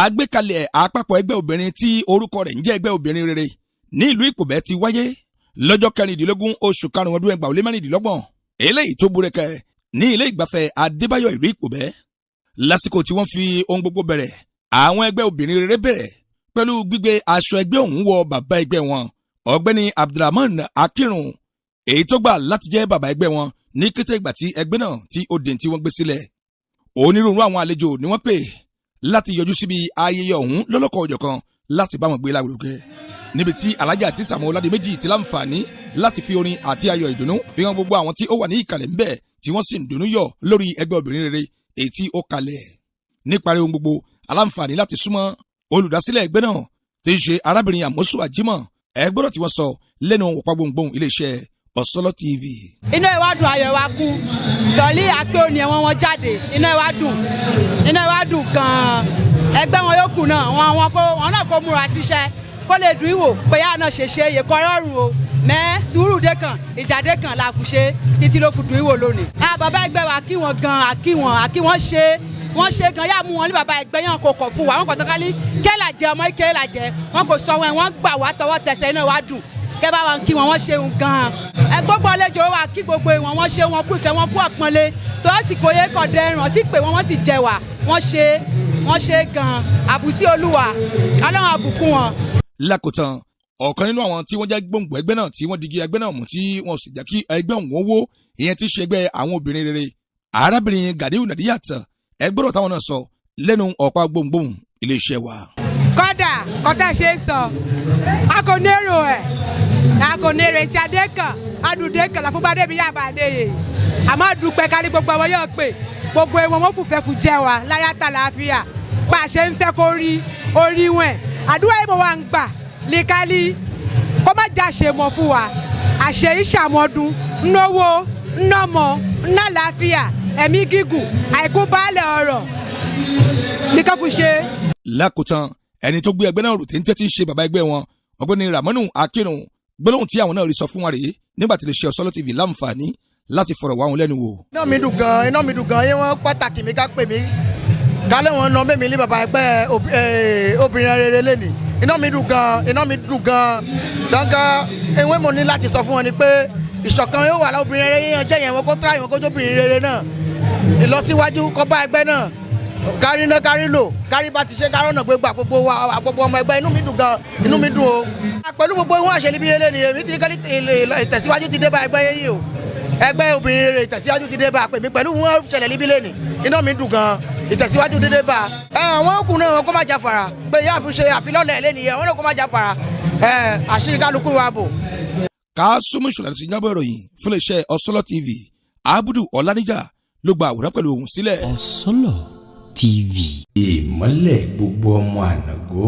Àgbékalẹ̀ àpapọ̀ ẹgbẹ́ obìnrin tí orúkọ rẹ̀ ń jẹ́ Ẹgbẹ́ Obìnrin Rere ní ìlú Ìpòbẹ́ ti wáyé lọ́jọ́ 16 oṣù karùn-ún ọdún 2026, eléyìí tó búrẹ́kẹ́ ní ilé ìgbafẹ́ Adébáyọ̀, ìlú Ìpòbẹ́. Lásìkò tí wọ́n fi ohun gbogbo bẹ̀rẹ̀, àwọn ẹgbẹ́ obìnrin rere bẹ̀rẹ̀ pẹ̀lú gbígbé aṣọ ẹgbẹ́ ọ̀hún wọ bàbá ẹgbẹ́ wọn, Ọ̀gbẹ́ni Abdulrahman Akírun, èyí tó gbà láti jẹ́ bàbá ẹgbẹ́ wọn ní kété ìgbà tí ẹgbẹ́ náà tí ó dé tí wọ́n gbé sílẹ̀. Onírúurú àwọn àlejò ni wọ́n pè láti yọjú síbi ayẹyẹ ọ̀hún lọ́lọ́kọ̀ òjọ̀kan láti bá wọn gbé lárugẹ, níbi tí Alhaja Sísàmù Ọládìméjì ti láǹfààní láti fi orin àti ayọ̀ ìdùnnú fi hàn gbogbo àwọn tí ó wà ní ìkàlẹ̀ ńbẹ̀, tí wọ́n sì ń dunnú yọ̀ lórí ẹgbẹ́ obìnrin rere èyí tí ó kalẹ̀. Níparí ohun gbogbo, aláǹfààní láti súnmọ́ olùdásílẹ̀ ẹgbẹ́ náà tí í ṣe arábìnrin Àmọ́sù Àjímọ̀. Ẹ gbọ́dọ̀ tí wọ́n sọ lẹ́nu òpá gbohùngbohùn iléeṣẹ́ Ọ̀sọ́lọ́ TV. Inú ẹ̀ wá dùn, ayọ̀ ẹ̀ wá kún sọ̀lí àpé òní ẹ̀wọ̀n wọn jáde. Inú ẹ̀ wá dùn, inú ẹ̀ wá dùn gan-an. Ẹgbẹ́ wọn yókù náà, wọn wọn kó wọn náà kó múra síṣẹ́ kó lè dùn ìwò pé yá náà ṣe ṣe yè kọ́ rọrùn o. Mẹ́ sùúrù dé kan, ìjà dé kan la fi ṣe títí ló fi dùn ìwò lónìí. Ẹ bàbá ẹgbẹ́ wa kí wọn gan, kí wọn kí wọn ṣe wọ́n ṣe gan. Yá mú wọn ní bàbá ẹgbẹ́ yẹn kò kọ̀ fún wa. Wọn kò sọ kálí kẹ́là jẹ ọmọ ike là jẹ, wọn kò sọ wọn, wọn gbà wá tọwọ́ tẹsẹ̀. Inú wa dùn kẹ́ bá wa kí wọn, wọ́n ṣeun gan. Ẹ gbogbo àlejò wa kí gbogbo ìwọ̀n wọ́n ṣe, wọn kú ìfẹ́, wọn kú àpọ́nlé tó sì kò yẹ kọ̀ dẹrùn sí pé wọ́n sì jẹ wá. Wọ́n ṣe, wọ́n ṣe gan. Àbùsí Olúwa, Ọlọ́run àbùkún wọn. Lákòótán, ọ̀kan nínú àwọn tí wọ́n jẹ́ gbòǹgbò ẹgbẹ́ náà, tí wọ́n digi ẹgbẹ́ náà mú, tí wọ́n sì jẹ́ kí ẹgbẹ́ òun wó, ìyẹn tí í ṣe ẹgbẹ́ àwọn obìnrin rere, arábìnrin Ganiu Nadiyat, ẹgbẹ́rọ̀ táwọn náà sọ lẹ́nu ọ̀pá gbohùngbohùn iléeṣẹ́ wa. Kódà kọ́tà ṣe é sọ, a kò nérò ẹ̀, a kò nérò ìtsadé kan adùdé kan làfúnbadé mi yàbá dé yè. Àmọ́ dúpẹ́ kárí gbogbo àwọn yóò pè gbogbo ìwọ̀n wọn fùfẹ́ fù jẹ́ wa láyàtà láàfíà bá a ṣe ń fẹ́ kó rí orí wọn. Àdúrà yìí mo wà ń gbà líkálí kó má já ṣe mọ́ fún wa. Àṣẹ ìṣàmọ́dún ńnówó ńnọ́mọ ńnàláfíà, ẹ̀mí gígùn, àìkú baálẹ̀ ọ̀rọ̀ ní ká fún ṣe. Lákòótán, ẹni tó gbé ẹgbẹ́ náà rò téńté tí ń ṣe bàbá ẹgbẹ́ wọn, Ọ̀gbẹ́ni Ramonu Akínrun, gbólóhùn tí àwọn náà rí sọ fún wa rèé nígbà tí lè ṣe Ọ̀sọ́lọ́ TV láǹfààní láti fọ̀rọ̀ wá wọn lẹ́nu wò. Iná mi dùn gan, iná mi dùn gan. Yé wọn pàtàkì mi ká pè mí kálẹ̀ wọn nà mẹ́mi ní bàbá ẹgbẹ́ obìnrin rere lẹ́nìí. Iná mi dùn gan, iná mi dùn gan gangan. Ewé mo ní láti sọ fún wọn ni pé ìṣọ̀kan yóò wà láobìnrin rere yẹn jẹ́ yẹn, wọn kó tíráyìn wọn kó jóbìnrin rere náà, ìlọsíwájú kó bá ẹgbẹ́ náà, kárí náà, kárí lò, kárí bá ti ṣe, kárí ọ̀nà gbégbà gbogbo wa, gbogbo ọmọ ẹgbẹ́. Inú mi dùn gan, inú mi dùn o. Pẹ̀lú gbogbo ìwọ̀n àṣẹ níbi ilé ni èmi ti rí kẹ́lí ìtẹ̀síwájú ti dé bá ẹgbẹ́ yìí o. Ẹgbẹ́ obìnrin rere, ìtẹ̀síwájú ti dé bá pèmí pẹ̀lú wọn ṣẹlẹ̀ níbí lẹ́nìí. Inú mi dùn gan, ìtẹ̀síwájú ti dé bá ẹ. Àwọn ọkùnrin náà kó má jáfara pé ìyá àfúnṣe àfilọ́lẹ̀ lẹ́nìí yẹn, wọn náà kó má jáfara ẹ, àṣírí kálukú wa bò. Kásùmù Ṣọlá ti jábọ̀ ìròyìn fún iléeṣẹ́ Ọ̀sọ́lọ́ TV. Abudu Ọláníjà ló gba àwòrán pẹ̀lú ohùn sílẹ̀. Ọ̀sọ́lọ̀ TV. Ìmọ́lẹ̀ gbogbo ọmọ ànàgó.